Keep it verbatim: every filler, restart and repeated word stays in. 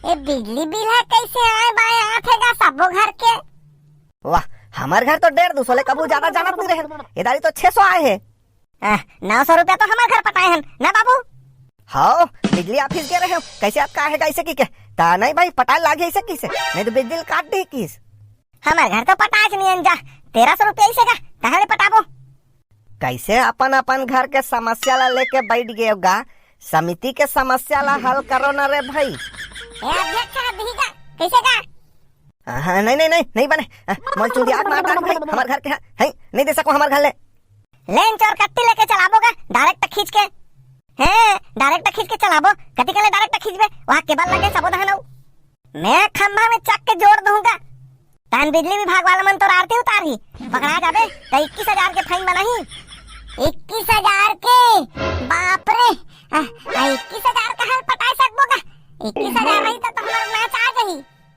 ए, बिजली बिल ह कइसे आय बाय आथे गा सबो घर के? वाह, हमर घर तो डेढ़ दू सौ ले कभू जादा जानत नइ रहेन। ए दारी तो छह सौ आय हे। आह, नौ सौ रुपया तो हमर घर पटाए हन ना बाबू। हव, बिजली ऑफिस गे रहेंव, कइसे अतका आय हे गा अइसे कहिके। त नहीं भाई, पटाए लागही अइसे कहिसे, नहीं तो बिजली काट दिही कहिस। हमर घर तो पटाएच नइ हन जा, तेरह सौ रुपया अइसे गा, कहाँ ले पटाबो? कइसे अपन अपन घर के समस्या ला लेके बइठ गेव गा, समिति के समस्या ला हल करो ना रे भाई। ए अध्यक्ष, दिही गा, कइसे गा? हाँ, नहीं, नहीं, नहीं, नहीं बने। हाँ, मोल चुंदी आग मार डाल भाई, हमर घर के, हाँ, हैं, नहीं दे सको हमर घर ले। लेन चोर कट्टी लेके चलाबो गा, डायरेक्ट खींच के। हैं, डायरेक्ट खींच के चलाबो, कति के ले डायरेक्ट खींचबे, वहाँ केबल लगे सबो दहन अउ। मैं खंभा में चक के जोड़ दूंगा। तहन बिजली विभाग वाला मन तोर आरती उतारही, पकड़ा जाबे, त इक्कीस हजार के फाइन बनाही। इक्कीस हजार के? बाप रे, आ, आ, इक्कीस हजार कहाँ पटाए सकबो गा? इक्कीस हजार रही त, त हमर